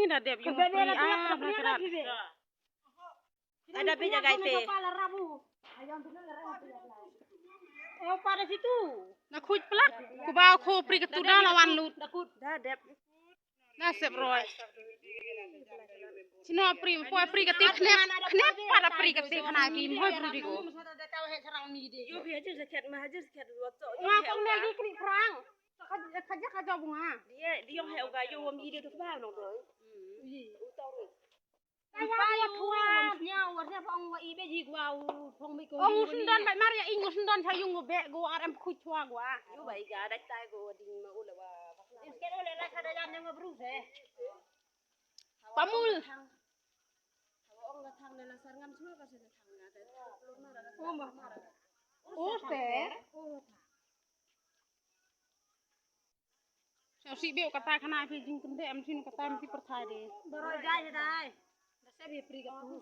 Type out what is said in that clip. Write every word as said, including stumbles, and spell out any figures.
Na dep yung pri ah na krat. Ada pe jagai pe. Eh, pada situ. Na khuid plak. Ku ba khu pri ka tu da la wan lut. Da dep. Na sep roi. Chino pri, poi pri ka ti khnep, khnep pada pri ka ti khana ki, mhoi bru di ko. Yo bi hajar zakat ma hajar zakat dua to. Nga kong nel di kri prang. Khaja khaja bunga. Dia dia he uga yo wam ide tu ba no do. Utaru. Kaya wa thua. Nya wa nya phong wa ibe ji gwa u phong mi ko. Ong sendon bai mar ya ing sendon sa yung be go ar em khu chua gwa. Yo bai ga dai tai go ding ma u le wa. Is ke le la sa da jan ne ma bru se. Pamul. Ong la thang le la sar ngam chua ka se thang na ta. Ong ba. O se. Sa si beu kata khana phi jingkynde em sinu kata em ti pyrthai de. Baro jai dai. Da se bi pri ka tu.